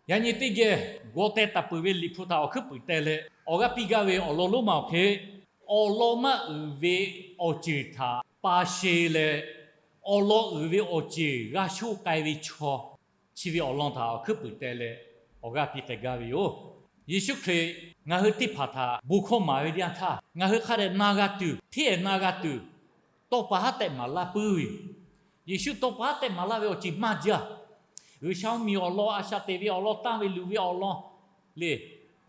Yaꞈ nyi teˇ geh g'aw teh taˍ peuˬ ve Liꞈ hpu htaꞈ awˬ hkuiˉ puiˍ teh leh awˬ g'aˇ piˇ gaˇ ve awˬ lawn lonˉ ma awˬ hk'e, awˬ lawn maˇ uiˍ ve awˬ ceuˬ htaꞈ pa sheˍ leh, awˬ lawn uiˍ ve awˬ ceuˬ g'a sho k'ai ve chaw, chi ve awˬ lawn htaꞈ awˬ hkuiˉ puiˍ teh leh awˬ g'aˇ piˇ k'ai gaˇ ve yoˬ. Yeˍsuˆ Hkriꞈ ngaˬ hui teˇ hpaˍ htaꞈ bon hkawˇ maˍ ve teˇ yanˇ htaˇ, ngaˬ hui hk'a dehꞈ na g'a tuˬ, hteˇ ehˍ na g'a tuˬ, tawˇ pa haˉ tehꞈ maˍ laˇ puiˉ ve yoˬ. Yeˍsuˆ tawˇ pa haˉ tehꞈ maˍ laˇ ve awˬ ceuˬ maˇ jaˇ. G'uiˬsha mvuhˇmiˬ awˬ lawn, a shaꞈ teꞈ ve awˬ lawn, tanˇ ve luˬ ve awˬ lawn le,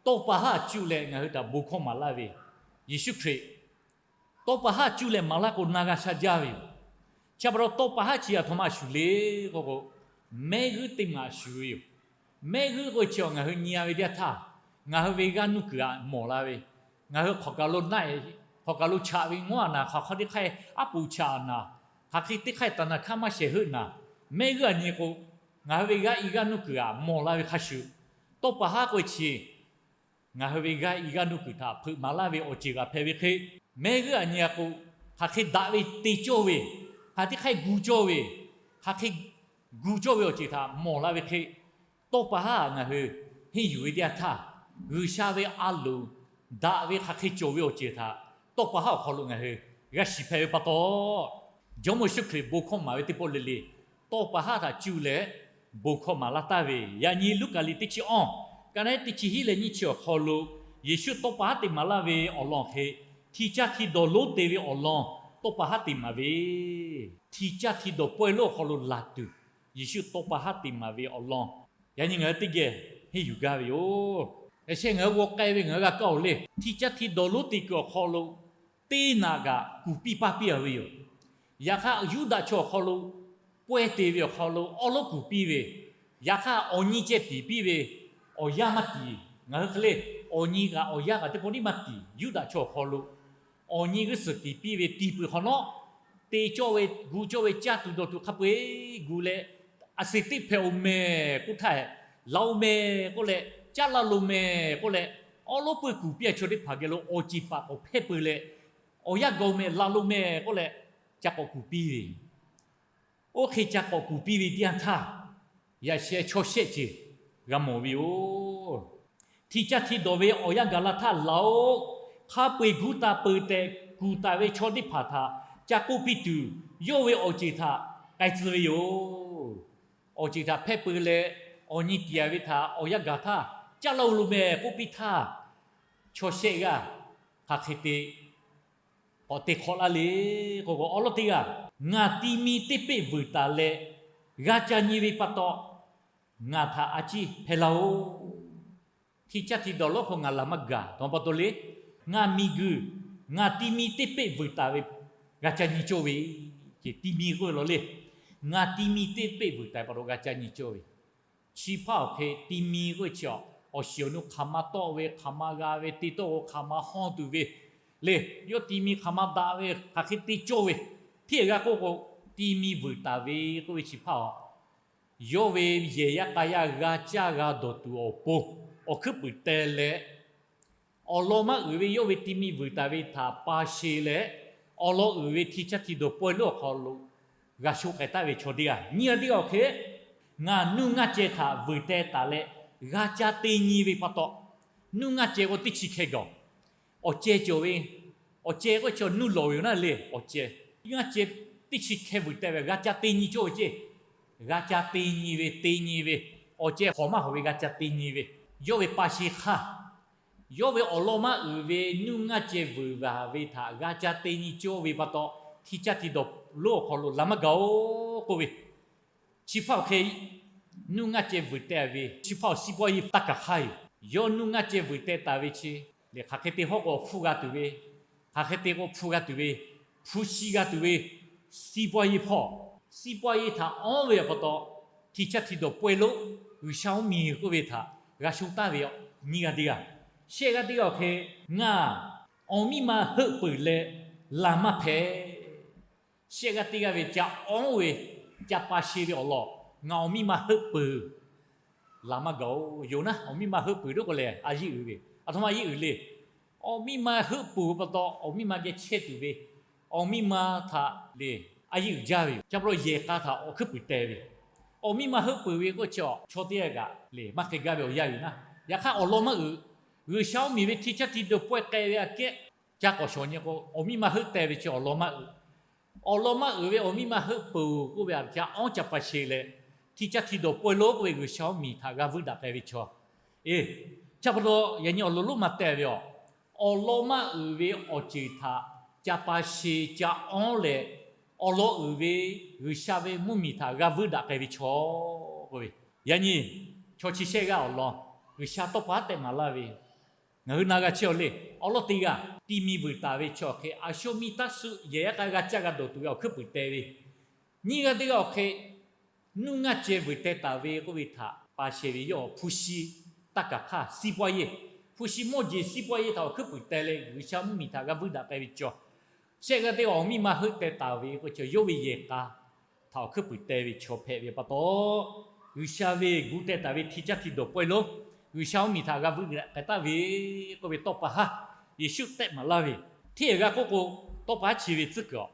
tawˇ pa haˉ cuˇ leh ngaˬ hui htaꞈ bon hkawˇ maˍ laˇ ve Yeˍsuˆ Hkriꞈ, tawˇ pa haˉ cuˇ leh maˍ laˇ k'o na g'a sha jaˇ ve yoˬ. Chi pa taw tawˇ pa haˉ chi aˬ htoꞈ ma shuˍ le k'o k'o, mehˆ g'uiˇ teˇ maˬ shuˍ ve yoˬ. Mehˆ g'uiˇ k'oˆ ve chi ngaˬ hui nyi a ve teˇ yanˇ htaˇ, ngaˬ hui ve g'aˇ nuˇ kuiˬ htaꞈ mawˬ la ve, ngaˬ hui hk'awꞈ kaˬ lo naˆ, hk'awꞈ kaˬ lo chaꞈ ve ngawˉ a naˍ, hk'aˬ hk'aw teˇ hk'aˇ aˉ poꞈ chaꞈ a naˍ, hk'aˬ hk'e teˇ hk'aˇ taˍ naˍ hkaˇ maˇ shehˍ heuˆ naˍ, mehˆ g'uiˇ a nyi k'o, ngaˬ hui ve g'aˇ i g'aˇ nuˇ kuiˬ htaꞈ mawˬ la ve hk'a shuˍ, tawˇ pa haˉ k'oˆ ve chi ngaˬ hui ve g'aˇ i g'aˇ nuˇ kuiˬ htaꞈ hpeuꞈ maˍ laˇ ve awˬ ceuˬ g'aꞈ hpehꞈ ve hk'e, mehˆ g'uiˇ a nyi a k'o, hk'aˬ hk'e daꞈ ve te cawˇ ve, hk'aˬ teˇ hk'aˇ gu cawˇ ve, hk'aˬ hk'e gu cawˇ ve awˬ ceuˬ htaꞈ mawˬ la ve hk'e, tawˇ pa haˉ ngaˬ hui henˇ yuˬ ve teˇ yanˇ htaˇ, G'uiˬsha ve a loˍ daꞈ ve hk'aˬ hk'e cawˬ ve awˬ ceuˬ htaꞈ tawˇ pa haˉ awˬ hk'aw lo ngaˬ hui g'a shiˍ hpehꞈ ve pa taw, Jawˇmawˇ Yeˍsuˆ Hkriꞈ bon hkawˇ maˍ ve teˇ pawˆ le le, tawˇ pa haˉ htaꞈ cuˇ leh bon hkawˇ maˍ laˇ taˍ ve, yaꞈ nyi Luˉkaꞈ liꞈ teˇ chi awˇ, ka naˉ teˇ chi hiˉ leh nyiˇ chi awˬ hk'aw lo, Yeˍsuˆ tawˇ pa haˉ te maˍ laˇ ve awˬ lawn hk'e, hti caˇ hti dawˬ lonˉ te ve awˬ lawn tawˇ pa haˉ te maˍ ve, hti caˇ hti dawˬ pawehˇ lonˉ awˬ hk'aw lo laˬ tuˬ, Yeˍsuˆ tawˇ pa haˉ te maˍ ve awˬ lawn, yaꞈ nyi ngaˬ hui teˇ geh henˇ yuˬ gaˇ ve yoˬ. Yaꞈ sheh ngaˬ hui g'aw k'ai ve ngaˬ hui g'a kaˇ oˬ le. Hti caˇ hti dawˬ lonˉ te kuiˬ awˬ hk'aw lo teˇ naꞈ kaꞈ kuˬ piˇ paˇ piˇ a ve yoˬ. Yaꞈ hk'aˇ Yuˇdaꞈ chaw awˬ hk'aw lo pawehˇ te ve awˬ hk'aw lo awˉ lawˉ kuˬ piˇ ve, yaꞈ hk'aˇ awˬ nyi ceh tiˍ piˇ ve, awˬ yanˇ maˇ tiˍ. Ngaˬ hui hk'e le, awˬ nyi kaꞈ awˬ yanˇ kaꞈ teˇ pawˆ tiˉ maˇ tiˍ. Yuˇdaꞈ chaw awˬ hk'aw lo awˬ nyi g'uˇ suhˍ tiˍ piˇ ve, tiˍ peuˬ hk'awꞈ nawˉ, te cawˇ ve gu cawˇ ve caˇ tuˬ dawˬ tuˬ hk'a peu-eˬ gu leh, a suˍ teˇ hpehꞈ oˬ mehˍ k'oˆ htaˇ, la oˬ mehˍ k'oˆ leh, caˉ laˇ lo mehˍ k'oˆ leh, awˉ lawˉ peuˇ kuˬ piˇ a chaw teˇ hpaˍ geh lo awˬ ceˬ paˍ k'awꞈ hpehˇ peu leh, awˬ yanˇ gaˬ oˬ mehˍ, la lo mehˍ k'oˆ leh, ca k'awꞈ kuˬ piˇ ve Oˇ hk'e ca k'awꞈ kuˬ piˇ ve teˇ yanˇ htaˇ, yaꞈ sheh chaw shehˆ ceuˬ g'a mawˬ ve yoˬ. Hti caˇ hti dawˬ ve awˬ yanˇ gaˬ la htaˇ, laˬ-oꞈ, hk'a peu-eˬ gu taˍ peuˬ tehꞈ kuˬ taˍ ve chaw teˇ hpaˍ htaꞈ ca k'oˆ piˇ tuˬ, yawˇ ve awˬ ceˬ htaꞈ k'ai tcuh ve yoˬ. Awˬ ceˬ htaꞈ hpehˇ peu leh, awˬ nyi tiˍ a ve htaꞈ awˬ yanˇ gaˬ htaˇ, caˉ laˇ-oˬ lo mehˍ k'oˆ piˇ htaˇ, chaw shehˆ g'aˇ hk'aˬ hk'e te k'awꞈ te hk'awꞈ laˇ le k'o, awˉ lawˉ teˇ g'aˇ, ngaˬ ti mi teˇ peˆ vuiˬ taˍ leh g'a ca nyi ve pa taw, ngaˬ htaꞈ a ciˉ hpehˇ laˇ-oˆ. Hti caˇ hti dawˬ lonˉ hk'aw ngaˬ laˬ maˇ gaˬ taw pa taw le. Ngaˬ miˬguiˬ, ngaˬ ti mi teˇ peˆ vuiˬ taˍ ve g'a ca nyi cawˇ ve, ce ti mi k'oˆ ve law le. Ngaˬ ti mi teˇ peˆ vuiˬ taˍ ve pa taw g'a ca nyi cawˇ ve. Chi hpaˇ awˬ hk'e ti mi k'oˆ ve chi, awˬ shiˍ awˬ nu hk'aˬ ma tawˆ ve, hk'aˬ ma g'a ve, te tawˆ k'o hk'aˬ ma hawˇ tuˬ ve le. Yawˇ ti mi hk'aˬ ma daꞈ ve hk'aˬ hk'e te cawˇ ve, hteˇ g'a k'oˆ k'o, ti mi vuiˬ taˍ ve k'oˆ ve chi hpaˇ a, yawˇ ve yehˬ yaˇ k'a yaˇ g'a caˇ g'a dawˬ tuˬ awˬ pon, awˬ hkuiˉ puiˍ teh leh, awˬ lawn maˇ uiˍ ve yawˇ ve ti mi vuiˬ taˍ ve htaꞈ pa sheˍ leh, awˬ lawn uiˍ ve hti caˇ hti dawˬ pawehˇ lonˉ awˬ hk'aw lo g'a sho k'ai taˍ ve chaw teˇ g'aˇ, nyiˇ g'aˇ teˇ g'aˇ awˬ hk'e, ngaˬ nuˇ ngaˇ ceh htaꞈ vuiˬ teh taˍ leh g'a ca te nyi ve pa taw, nuˇ ngaˇ ceh k'o teˇ chi hkeh gaˬ, awˬ ceh cawˬ ve, awˬ ceh k'oˆ chi nuˇ lawˬ ve yoˬ naˉ le, awˬ ceh, ngaˇ ceh teˇ chi hkeh vuiˬ teh ve g'a ca te nyi cawˇ ve ceˇ, g'a ca te nyi ve, te nyi ve, awˬ ceh hawˍ maˇ hawˍ ve g'a ca te nyi ve, yawˇ ve pa sheˍ hk'aˇ, yawˇ ve awˬ lawn maˇ uiˍ ve nuˇ ngaˇ ceh vuiˬ taˍ ve htaꞈ g'a ca te nyi cawˇ ve pa taw, hti caˇ hti dawˬ lonˉ awˬ hk'aw lo laˬ maˇ gaˬ-oˬ k'oˆ ve, chi hpaˇ awˬ hk'e nuˇ ngaˇ ceh vuiˬ teh ve chi hpaˇ awˬ siˉ pawˆ yeˇ taˇ kaˬ hk'aˇ yoˬ. Yawˇ nuˇ ngaˇ ceh vuiˬ teh taˍ ve chi lehˬ, hk'aˬ hk'e te hawˉ k'o awˬ hpfuhˇ g'a tuˬ ve, hk'aˬ hk'e te k'o hpfuhˇ g'a tuˬ ve, hpu shi g'a tuˬ ve, siˉ pawˆ yeˇ hpawˇ, siˉ pawˆ yeˇ htaꞈ awˉ ve pa taw, hti caˇ hti dawˬ pawehˇ lonˉ, G'uiˬsha mvuhˇ miˬ k'oˆ ve htaꞈ g'a sho taˍ ve nyiˇ g'aˇ teˇ g'aˇ. Shehˆ g'aˇ teˇ g'aˇ awˬ hk'e, ngaˬ awˬ miˇ ma heuˆ peuˬ leh laˬ maˇ hpehꞈ. Shehˆ g'aˇ teˇ g'aˇ ve ca awˉ ve, ca pa sheˍ ve awˬ lawn, ngaˬ awˬ miˇ ma heuˆ peuˬ, laˬ maˇ gaˬ-oˬ. Yoˬ naˉ, awˬ miˇ ma heuˆ peuˬ lo k'o lehˬ a yeˇ uiˍ ve, aˬ htoꞈ ma a yeˇ uiˍ le. Awˬ miˇ ma heuˆ peuˬ pa taw awˬ miˇ ma geh chehˇ tuˬ ve, awˬ miˇ ma htaꞈ lehˬ a yeˇ uiˍ jaˇ ve yoˬ. Chi pa taw yehˬ k'a htaꞈ awˬ hkuiˉ puiˍ teh ve yoˬ. Awˬ miˇ ma heuˆ peuˬ ve k'oˆ chi, chaw teˇ g'aˇ kaꞈ lehˬ maˇ hk'e gaˇ ve awˬ yanˇ yoˬ naˉ. Yaꞈ hk'aˇ awˬ lawn maˇ uiˍ. G'uiˬsha mvuhˇmiˬ ve hti caˇ hti dawˬ pawehˇ k'ai ve aꞈ kehˉ, ca k'awꞈ shawˍ nyi k'o, awˬ miˇ ma heuˆ teh ve chi awˬ lawn maˇ uiˍ. Awˬ lawn maˇ uiˍ ve awˬ miˇ ma heuˆ peuˬ k'oˆ ve aꞈ ca awˉ ca pa sheˍ leh, hti caˇ hti dawˬ pawehˇ lo k'oˆ ve G'uiˬsha mvuhˇmiˬ htaꞈ g'a vuiˇ daꞈ k'ai ve chaw. Eˬ, chi pa taw yaꞈ nyi awˬ lawn lonˉ ma teh ve aˬ, awˬ lawn maˇ uiˍ ve awˬ ceuˬ htaꞈ ca pa sheˍ ca awˉ leh, awˬ lawn uiˍ ve G'uiˬsha ve mvuhˇmiˬ htaꞈ g'a vuiˇ daꞈ k'ai ve chaw k'oˆ ve, yaꞈ nyi chaw chi shehˆ g'aˇ awˬ lawn G'uiˬsha tawˇ pa haˉ tehꞈ maˍ laˇ ve, ngaˬ hui na g'a chehˇ aˬ le. Awˬ lawn teˇ g'aˇ, ti mi vuiˬ taˍ ve chaw hk'e, a sho miˇ taˇ suh yehˬ yaˇ k'a g'a caˇ g'a dawˬ tuˬ ve awˬ hkuiˉ puiˍ teh ve, nyiˇ g'aˇ teˇ g'aˇ awˬ hk'e nuˇ ngaˇ ceh vuiˬ teh taˍ ve k'oˆ ve htaꞈ pa sheˍ ve yawˇ hpu shi taˇ kaˬ hk'aˇ siˉ pawˇ yeˇ, hpu shi mawˇ jeˬ siˉ pawˇ yeˇ htaꞈ awˬ hkuiˉ puiˍ teh leh G'uiˬsha mvuhˇmiˬ htaꞈ g'a vuiˇ daꞈ k'ai ve chaw. Shehˆ g'aˇ teˇ g'aˇ awˬ miˇ ma heuˆ teh taˍ ve k'o, chaw yawˇ ve yehˬ k'a htaꞈ awˬ hkuiˉ puiˍ teh ve chaw hpehꞈ ve pa taw, G'uiˬsha ve gu teh taˍ ve hti caˇ hti dawˬ pawehˇ lo G'uiˬsha mvuhˇmiˬ htaꞈ g'a vuiˇ daꞈ k'ai taˍ ve k'oˆ ve tawˇ pa haˉ Yeˍsuˆ tehꞈ maˍ laˇ ve, hteˇ g'aˇ k'oˆ k'o, tawˇ pa haˉ chi ve tcuhˉ kuiˬ aˬ,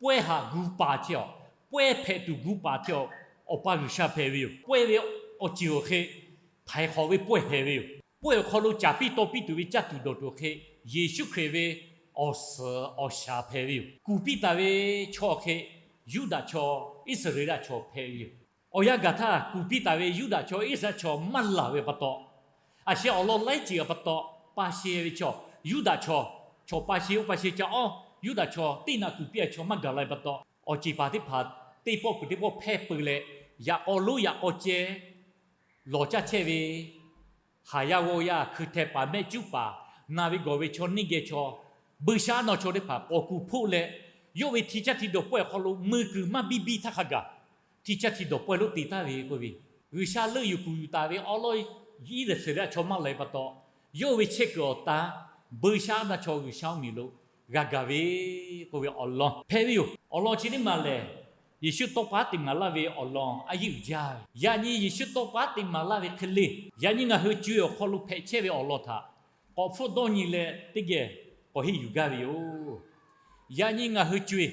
pawehˇ haꞈ gu paˍ chi aˬ, pawehˇ hpehꞈ tuˬ gu paˍ chi aˬ, Awˬ pa G'uiˬsha hpehꞈ ve yoˬ. Pawehˇ ve awˬ ceuˬ awˬ hk'e htaiˍ hk'awꞈ ve pawehˇ hpehꞈ ve yoˬ. Pawehˇ awˬ hk'aw lo caˍ piˇ taw piˇ tuˬ ve caˇ tuˬ dawˬ tuˬ awˬ hk'e, Yeˍsuˆ Hkriꞈ ve awˬ suhˍ awˬ shaˍ hpehꞈ ve yoˬ. Kuˬ piˇ taˍ ve chaw awˬ hk'e, Yuˇdaꞈ chaw, Iˉsaˍreˍlaˆ chaw hpehꞈ ve yoˬ. Awˬ yanˇ gaˬ htaˇ kuˬ piˇ taˍ ve Yuˇdaꞈ chaw, Iˉsaˍreˍlaˆ chaw maˇ laˬ ve pa taw, a sheh awˬ lawn laiˉ ceuˬ pa taw, pa sheˍ ve chaw, Yuˇdaꞈ chaw, chaw pa sheˍ oˇ pa sheˍ ca awˉ, Yuˇdaꞈ chaw teˇ naꞈ kuˬ piˇ a chaw maˇ gaˬ la ve pa taw, awˬ ceˬ paˍ teˇ hpaˍ teˇ pawˆ peuˬ teˇ pawˆ hpehˇ peu leh, yaꞈ k'aw lonˉ yaꞈ k'aw ceh lawˬ caˇ chehˇ ve, haˍ yaˇ g'awˇ yaˇ hkui hteh paˍ mehˆ cuˉ paˍ, na ve gawˬ ve chaw neˇ geh chaw, buiˇshaˆaˉnaw chaw teˇ hpaˍ k'awꞈ kuˬ hpoˆ leh, yawˇ ve hti caˇ hti dawˬ pawehˇ awˬ hk'aw lo mui kuiˬ maˇ biˇ biˇ htaˇ hk'a gaˬ, hti caˇ hti dawˬ pawehˇ lonˉ te taˍ ve k'oˆ ve, G'uiˬsha leuˆ yuˬ kuˬ yuˬ taˍ ve awˉ lawˉ Iˉsaˍreˍlaˆ chaw maˇ laˬ ve pa taw, yawˇ ve chehˇ kuiˬ awˬ tan buiˇshaˆaˉnaw chaw G'uiˬsha mvuhˇmiˬ lo g'a gaˬ ve k'oˆ ve awˬ lawn hpehꞈ ve yoˬ. Awˬ lawn chi teˇ maˬ lehˬ, Yeˍsuˆ tawˇ pa haˉ te maˍ laˇ ve awˬ lawn a yeˇ uiˍ jaˇ ve. Yaꞈ nyi Yeˍsuˆ tawˇ pa haˉ te maˍ laˇ ve hk'e le, yaꞈ nyi ngaˬ hui co-e awˬ hk'aw lo hpehꞈ chehˇ ve awˬ lawn htaꞈ k'awꞈ hpfuhˆ dawˇ nyi leh teˇ geh k'awꞈ henˇ yuˬ gaˇ ve yoˬ. Yaꞈ nyi ngaˬ hui co-e,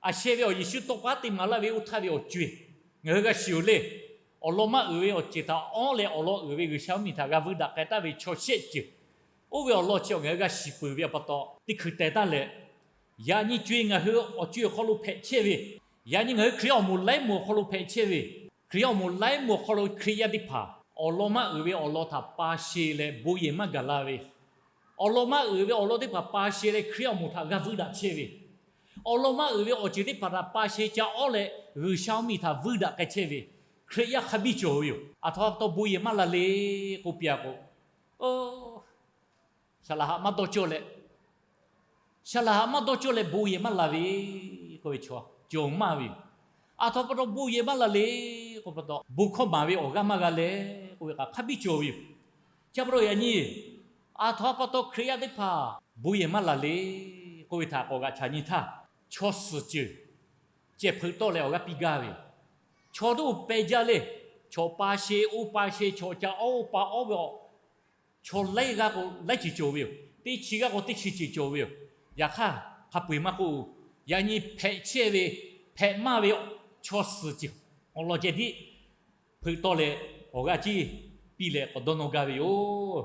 a sheh ve awˬ Yeˍsuˆ tawˇ pa haˉ te maˍ laˇ ve oˇ htaˇ ve awˬ co-e, ngaˬ hui g'a shiˍ oˬ le. Awˬ lawn maˇ uiˍ ve awˬ ceuˬ htaꞈ awˉ leh awˬ lawn uiˍ ve G'uiˬsha mvuhˇmiˬ htaꞈ g'a vuiˇ daꞈ k'ai taˍ ve chaw shehˆ ceuˬ, oˇ ve awˬ lawn chi awˬ ngaˬ hui g'a shiˍ peuˬ ve pa taw teˇ hkui teh taˍ leh, yaꞈ nyi co-e ngaˬ hui awˬ co-e awˬ hk'aw lo hpehꞈ chehˇ ve, yaꞈ nyi ngaˬ hui Hkriꞈ awˬ moˍ laiˉ moˍ awˬ hk'aw lo hpehꞈ chehˇ ve, Hkriꞈ awˬ moˍ laiˉ moˍ awˬ hk'aw lo Hkriꞈ yaˇ teˇ hpaˍ awˬ lawn maˇ uiˍ ve awˬ lawn htaꞈ pa sheˍ leh bon yehˬ maˇ gaˬ la ve, awˬ lawn maˇ uiˍ ve awˬ lawn teˇ hpaˍ pa sheˍ leh Hkriꞈ awˬ moˍ htaꞈ g'a vuiˇ daꞈ chehˇ ve, awˬ lawn maˇ uiˍ ve awˬ ceuˬ teˇ hpaˍ htaꞈ pa sheˍ ca awˉ leh G'uiˬsha mvuhˇmiˬ htaꞈ vuiˇ daꞈ k'ai chehˇ ve Hkriꞈ yaˇ hk'a biˇ cawˬ ve yoˬ. Aˬ htoꞈ pa taw bon yehˬ maˇ la le k'oˆ piˇ a k'o, saˍ laˍ haꞈ maˇ dawˇ cawˇ leh, saˍ laˍ haꞈ maˇ dawˇ cawˇ leh bon yehˬ maˇ la ve k'oˆ ve chaw cawˬ maˇ ve yoˬ. Aˬ htoꞈ pa taw bon yehˬ maˇ la le k'oˆ pa taw, bon hkawˇ maˍ ve awˬ g'aˇ maˇ g'a leh k'oˆ ve k'aꞈ hk'a biˇ cawˬ ve yoˬ. Chi pa taw yaꞈ nyi, aˬ htoꞈ pa taw Hkriꞈ yaˇ teˇ hpaˍ bon yehˬ maˇ la le k'oˆ ve htaꞈ k'awꞈ g'aꞈ chaꞈ nyi htaˇ, chaw suhˍ ceuˬ ceh hpeuꞈ tawˆ leh awˬ g'aˇ piˇ gaˇ ve yoˬ. Chaw teˇ oˇ peh jaˇ le, chaw pa sheˍ oˇ pa sheˍ, chaw ca awˉ oˇ pa awˉ ve awˬ, chaw laiˉ g'aˇ k'o laiˉ ceuˬ cawˬ ve yoˬ. Teˇ chi g'aˇ k'o teˇ chi ceuˬ cawˬ ve yoˬ. Yaꞈ hk'aˇ, hk'a peu-eˬ maˇ k'oˆ, yaꞈ nyi hpehꞈ chehˇ ve, hpehꞈ maˇ ve chaw suhˍ ceuˬ awˬ lawn ceh tiˉ hpeuꞈ tawˆ leh awˬ g'aˇ ciˇ piˇ leh k'awꞈ dawˇ nawˇ gaˇ ve yoˬ.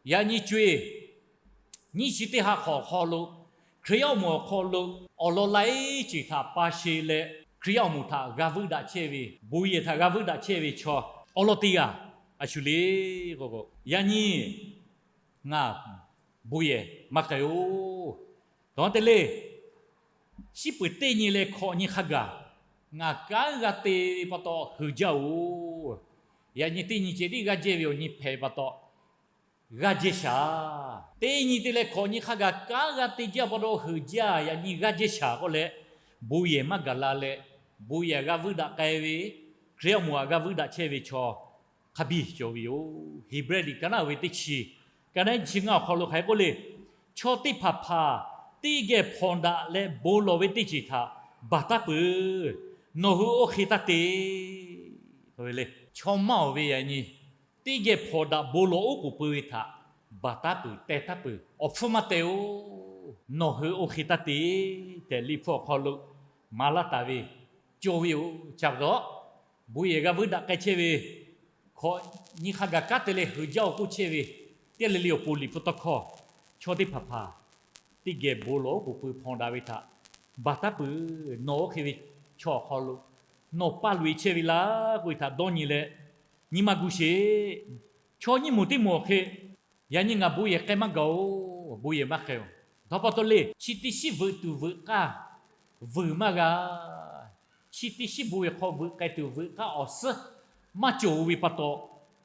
Yaꞈ nyi co-e, nyiˇ chi teˇ ha hk'awꞈ awˬ hk'aw lo, Hkriꞈ yaˇ awˬ moˍ awˬ hk'aw lo awˬ lawn laiˉ ceuˬ htaꞈ pa sheˍ leh, Hkriꞈ yaˇ awˬ moˍ htaꞈ g'a vuiˇ daꞈ chehˇ ve, bon yehˬ htaꞈ g'a vuiˇ daꞈ chehˇ ve chaw awˬ lawn teˇ g'aˇ a shu le k'o, yaꞈ nyi ngaˬ bon yehˬ maˇ k'ai-oˬ. Taw te le, shiˉ peuˬ teˇ nyi leh hkawꞈ nyi hk'a gaˬ ngaˬ kanˉ g'a te ve pa taw heuˬ jaˇ-oˬ. Yaꞈ nyi teˇ nyi ceh tiˉ g'aˇ jehˇ ve awˬ nyi hpehꞈ pa taw g'aˇ jehˇ shaˍ. Teˇ nyi te leh hkawꞈ nyi hk'a gaˬ kanˉ g'a te jaˇ pa taw heuˬ jaˇ, yaꞈ nyi g'aˇ jehˇ shaˍ k'oˆ leh, bon yehˬ maˇ gaˬ la leh, bon yehˬ g'a vuiˇ daꞈ k'ai ve Hkriꞈ yaˇ awˬ moˍ htaꞈ g'a vuiˇ daꞈ chehˇ ve chaw hk'a biˇ cawˬ ve yoˬ. Heˍbrehˇ liꞈ ka naˉ ve teˇ chi, ka naˉ chi ngaˇ awˬ hk'aw lo hk'aˬ hk'e k'oˆ le, chaw teˇ hpaˍ hpaˍ teˇ geh hpawnˬ daꞈ leh bon lawˬ ve teˇ ceuˬ htaꞈ baˬ taˉ peuˬ. Nawˬ hui oˇ hk'e taˇ te. Chaw maˇ awˬ ve yaꞈ nyi teˇ geh hpawnˬ daꞈ bon lawˬ oˉ k'oˍ peuˬ ve htaꞈ baˬ taˉ peuˬ, teh taˉ peuˬ. Awˬ hpfuhˇ maˇ teh-oˬ. Nawˬ hui oˇ hk'e taˇ te tehꞈ Liꞈ hpu awˬ hk'aw lo maˍ laˇ taˍ ve cawˬ ve yoˬ. Chi pa taw, Bon yehˬ g'a vuiˇ daꞈ k'ai chehˇ ve, hkawꞈ nyi hk'a gaˬ kanˉ te leh heuˬ jaˇ-oˬ k'oˆ chehˇ ve, teˇ g'aˇ le le awˬ pon Liꞈ hpu tawˇ hkawˇ chaw teˇ hpaˍ hpaˍ teˇ geh bon lawˬ oˉ k'oˍ pui hpawnˬ daꞈ ve htaꞈ baˬ taˉ peuˬ. Nawˬ oˇ hk'e ve chaw awˬ hk'aw lo nawˬ paˇ loꞈ-e chehˇ ve laˇ k'oˆ ve htaꞈ dawˇ nyi leh, nyi ma gu sheˍ. Chaw nyiˇ moˍ teˇ moˍ awˬ hk'e, yaꞈ nyi ngaˬ bon yehˬ k'ai maˇ gaˬ-oˬ, bon yehˬ maˇ k'ai-oˬ. Htaꞈ pa taw le, chi teˇ shiˉ veuꞈ tuˬ veuꞈ k'aˇ vuiˬ maˇ g'a. Chi teˇ shiˉ bon yehˬ hk'aw veuꞈ k'ai tuˬ veuꞈ k'aˇ awˬ suhˉ maˇ cawˬ ve pa taw,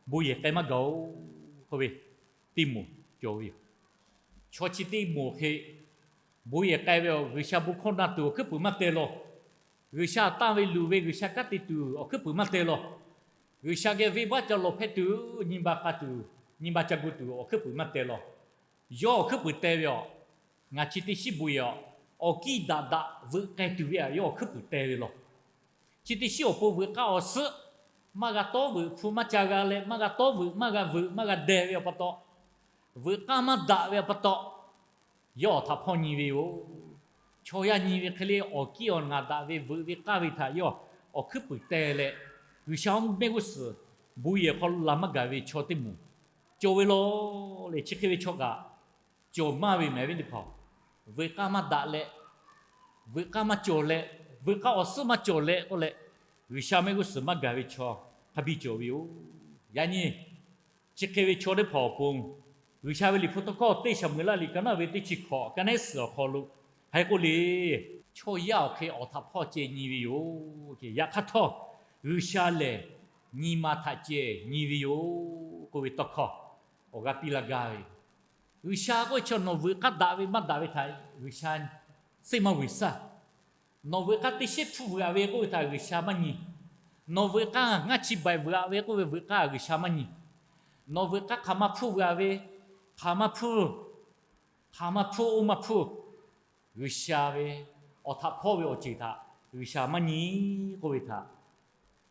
bon yehˬ k'ai maˇ gaˬ-oˬ k'oˆ ve teˇ moˍ cawˬ ve yoˬ. Chaw chi teˇ moˍ hk'e bon yehˬ k'ai ve awˬ G'uiˬsha bon hkawˇ na tuˬ awˬ hkuiˉ puiˍ maˇ teh law. G'uiˬsha tanˇ ve luˬ ve G'uiˬsha kanˉ te tuˬ awˬ hkuiˉ puiˍ maˇ teh law. G'uiˬsha geh venˇbaˆ ca lawˬ hpehˇ tuˬ, nyi ma k'a tuˬ, nyi ma ca gu tuˬ awˬ hkuiˉ puiˍ maˇ teh law. Yawˇ awˬ hkuiˉ puiˍ teh ve aˬ, ngaˬ chi teˇ shiˉ bon yehˬ aˬ, awˬ kiˇ daꞈ daꞈ veuꞈ k'ai tuˬ ve aꞈ yawˇ awˬ hkuiˉ puiˍ teh ve law. Chi teˇ shiˉ awˬ pon veuꞈ k'aˇ awˬ suhˉ maˇ g'a tawˉ veuꞈ, hpu maˇ ca g'a leh maˇ g'a tawˉ veuꞈ, maˇ g'a veuꞈ, maˇ g'a deh ve awˬ pa taw, veuꞈ k'aˇ maˇ daꞈ ve awˬ pa taw, yawˇ awˬ htaꞈ hpawˇ nyi ve yoˬ. Chaw yaˇ nyi ve hk'e le awˬ kiˇ awˬ naˬ daꞈ ve veuꞈ ve k'aˇ ve htaꞈ yawˇ awˬ hkuiˉ puiˍ teh leh, G'uiˬsha mehˆ g'uˇ suhˍ bon yehˬ hk'aw lo laˬ maˇ gaˬ ve chaw teˇ moˍ cawˬ ve law. Leh chi hk'e ve chaw kaꞈ cawˬ maˇ ve mehˍ ve teˇ hpaˍ, veuꞈ k'aˇ maˇ daꞈ leh, veuꞈ k'aˇ maˇ cawˬ leh, veuꞈ k'aˇ awˬ suhˉ maˇ cawˬ leh k'oˆ leh, G'uiˬsha mehˆ g'uˇ suhˍ maˇ gaˬ ve chaw hk'a biˇ cawˬ ve yoˬ. Yaꞈ nyi chi hk'e ve chaw teˇ hpaˍ awˬ pon, G'uiˬsha ve Liꞈ hpu tawˇ hkawˇ teˇ Saˍmo-eˍlaˆ liꞈ ka naˉ ve teˇ chi hkawꞈ ka neˉ suhˍ awˬ hk'aw lo haiˬ k'oˆ le, chaw yaˇ awˬ hk'e awˬ htaꞈ hpawˇ ceh nyi ve yoˬ. Yaꞈ hk'aˇ htawˇ, G'uiˬsha lehˬ nyi ma htaꞈ ceh nyi ve yoˬ k'oˆ ve tawˇ hkawˇ awˬ g'aˇ piˇ laˇ gaˇ ve yoˬ. G'uiˬsha k'oˆ ve chaw nawˬ veuꞈ k'aˇ daꞈ ve maˇ daꞈ ve htaꞈ G'uiˬsha seˇ maˇ vuiˬ saˇ. Nawˬ veuꞈ k'aˇ teˇ sheˉ hpu vuiˬ-aꞈ ve k'oˆ ve htaꞈ G'uiˬsha maˇ nyi. Nawˬ veuꞈ k'aˇ ngaˇ chi baiˬ vuiˬ-aꞈ ve k'oˆ ve veuꞈ k'aˇ G'uiˬsha maˇ nyi. Nawˬ veuꞈ k'aˇ hk'aˬ ma hpfuhˇ vuiˬ-aꞈ ve, hk'aˬ ma hpfuhˇ, hk'aˬ ma hpfuhˇ oˇ ma hpfuhˇ, G'uiˬsha ve awˬ htaꞈ hpawˇ ve awˬ ceuˬ htaꞈ G'uiˬsha maˇ nyi k'oˆ ve htaꞈ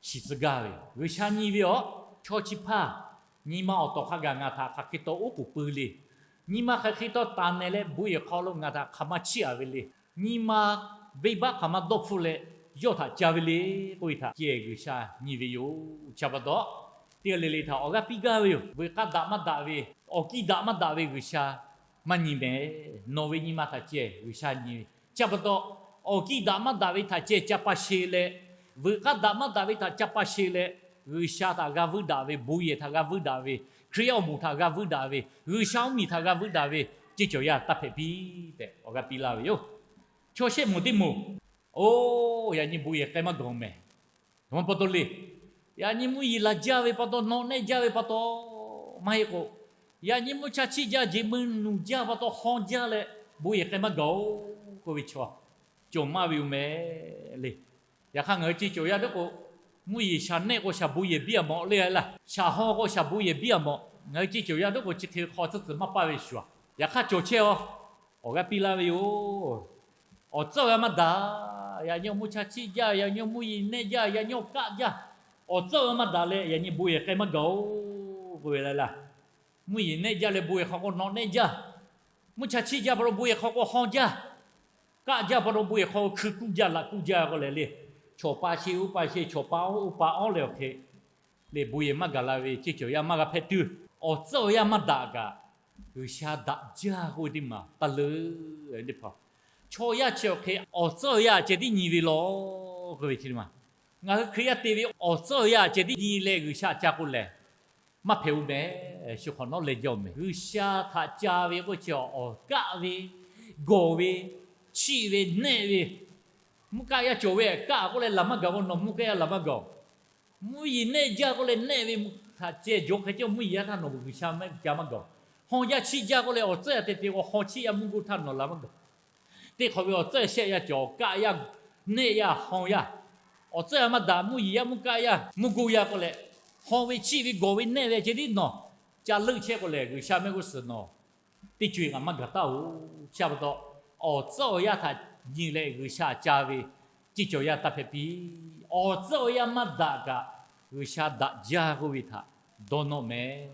shiˍ tcuh gaˇ ve yoˬ. G'uiˬsha nyi ve aˬ, chaw chi hpaˇ nyi ma awˬ tawˍ hk'a gaˬ ngaˬ htaꞈ hk'aˬ hk'e taw oˉ k'oˍ pui le. Nyi ma hk'aˬ hk'e taw taˍ nehˬ leh bon yehˬ hk'aw lo ngaˬ htaꞈ hk'aˬ ma chiˇ-aꞈ ve le. Nyi ma venˇbaˆ hk'aˬ ma dawˇ hpfuhˇ leh yawˇ htaꞈ ca ve le k'oˆ ve htaꞈ ceh G'uiˬsha nyi ve yoˬ. Chi pa taw, teˇ g'aˇ le le htaꞈ awˬ g'aˇ piˇ gaˇ ve yoˬ. Veuꞈ k'aˇ daꞈ maˇ daꞈ ve, awˬ kiˇ daꞈ maˇ daꞈ ve G'uiˬsha maˇ nyi mehˍ. Nawˬ ve nyi ma htaꞈ ceh G'uiˬsha nyi ve. Chi pa taw, awˬ kiˇ daꞈ maˇ daꞈ ve htaꞈ ceh ca pa sheˍ leh, veuꞈ k'aˇ daꞈ maˇ daꞈ ve htaꞈ ca pa sheˍ leh, G'uiˬsha htaꞈ g'a vuiˇ daꞈ ve, bon yehˬ htaꞈ g'a vuiˇ daꞈ ve, Hkriꞈ yaˇ awˬ moˍ htaꞈ g'a vuiˇ daꞈ ve, G'uiˬsha mvuhˇmiˬ htaꞈ g'a vuiˇ daꞈ ve ceˇ cawˬ yaˇ taˇ hpehꞈ piˇ tehꞈ awˬ g'aˇ piˇ laˇ ve yoˬ. Chaw shehˆ moˍ teˇ moˍ, oˇ, yaꞈ nyi bon yehˬ k'ai maˇ gaˬ mehˍ. Awˬ pa taw le, yaꞈ nyi mvuhˇ yeˬ laˬ jaˇ ve pa taw, nawꞈ nehˆ jaˇ ve pa taw maˇ heˆ k'o, yaꞈ nyi mvuhˇ cha chiˆ jaˇ, jeˬ meuˇ nuˬ jaˇ pa taw haw jaˇ leh bon yehˬ k'ai maˇ gaˬ-oˬ k'oˆ ve chaw cawˬ maˇ ve yoˬ mehˍ le. Yaꞈ hk'aˇ ngaˬ hui ceˇ cawˬ yaˇ tiˉ k'o, mvuhˇ yeˬ shaˍ nehˆ k'o shaˍ bon yehˬ biˇ-aꞈ mawˬ le laˇ. Shaˍ haw k'o shaˍ bon yehˬ biˇ-aꞈ mawˬ. Ngaˬ hui ceˇ cawˬ yaˇ tiˉ k'o chi hk'e ve hk'aw tcuhˉ tcuhˬ maˇ paˇ ve shuˍ-aˬ. Yaꞈ hk'aˇ cawˬ chehˇ-aˬ. Awˬ g'aˇ piˇ laˇ ve yoˬ. Awˬ tcuhˉ awˬ yanˇ maˇ daꞈ. Yaꞈ nyi mvuhˇ cha chiˆ jaˇ, yaꞈ nyi mvuhˇ yeˬ nehˆ jaˇ, yaꞈ nyi awˬ kaˆ jaˇ. Awˬ tcuhˉ awˬ yanˇ maˇ daꞈ leh yaꞈ nyi bon yehˬ k'ai maˇ gaˬ-oˬ k'oˆ ve le laˇ. Mvuhˇ yeˬ nehˆ jaˇ leh bon yehˬ hk'aw k'o nawꞈ nehˆ jaˇ. Mvuhˇ cha chiˆ jaˇ pa taw bon yehˬ hk'aw k'o haw jaˇ. Kaˆ jaˇ pa taw bon yehˬ hk'aw hkui kuˇ jaˇ, laꞈ kuˇ jaˇ k'oˆ leh le. Chawˬ pa sheˍ oˇ pa sheˍ, chawˬ pa oˇ pa awˉ leh awˬ hk'e le, bon yehˬ maˇ gaˬ la ve ceˇ cawˬ yaˇ maˇ g'a hpehꞈ tuˬ. Awˬ tcuhˉ awˬ yanˇ maˇ daꞈ kaꞈ, G'uiˬsha daꞈ jaˇ k'oˆ ve teˇ maˬ taˇ leuˉ teˇ hpaˍ. Chaw yaˇ chi awˬ hk'e awˬ tcuhˉ awˬ yanˇ ceh tiˉ nyi ve law k'oˆ ve chi teˇ maˬ. Ngaˬ hui Hkriꞈ yaˇ te ve awˬ tcuhˉ awˬ yanˇ ceh tiˉ nyi leh G'uiˬsha ca k'o lehˬ, maˇ hpehꞈ-oˬ mehˍ. Shu hk'awꞈ nawˉ leh jaˇ-oˬ mehˍ. G'uiˬsha htaꞈ ca ve k'oˆ chi awˬ kaˆ ve, gawˬ ve, chiˆ ve, nehˆ ve, mvuhˇ kaˆ yaˇ cawˬ ve kaˆ k'oˆ leh laˬ maˇ gaˬ k'o nawˬ mvuhˇ kaˆ yaˇ laˬ maˇ gaˬ-oˬ. Mvuhˇ yeˬ nehˆ jaˇ k'oˆ leh nehˆ ve htaꞈ ceh jawˬ hk'e ceh mvuhˇ yeˬ yaˇ htaˇ nawˬ G'uiˬsha mehˆ ca maˇ gaˬ-oˬ. Haw jaˇ chiˆ jaˇ k'oˆ leh awˬ tcuhˉ yaˇ te te k'o haw chiˆ yaˇ mvuhˇ go htaˇ nawˬ laˬ maˇ gaˬ. Teˇ hk'awꞈ ve awˬ tcuhˉ shehˆ yaˇ cawˬ, kaˆ yaˇ, nehˆ yaˇ, haw yaˇ. Awˬ tcuhˉ yaˇ maˇ daꞈ, mvuhˇ yeˬ yaˇ mvuhˇ kaˆ yaˇ mvuhˇ go yaˇ k'oˆ leh, haw ve chiˆ ve gawˬ ve nehˆ ve ceh tiˉ nawˬ ca leuˆ chehˇ k'o lehˬ, G'uiˬsha mehˆ g'uˇ suhˍ nawˬ teˇ co-e kaꞈ maˇ gaˬ taˉ-oˬ. Chi pa taw, awˬ tcuhˉ awˬ yanˇ htaꞈ nyi leh G'uiˬsha ca ve ceˇ cawˬ yaˇ taˇ hpehꞈ piˇ. Awˬ tcuhˉ awˬ yanˇ maˇ daꞈ kaꞈ, G'uiˬsha daꞈ jaˇ k'oˆ ve htaꞈ dawˇ nawˇ mehˍ.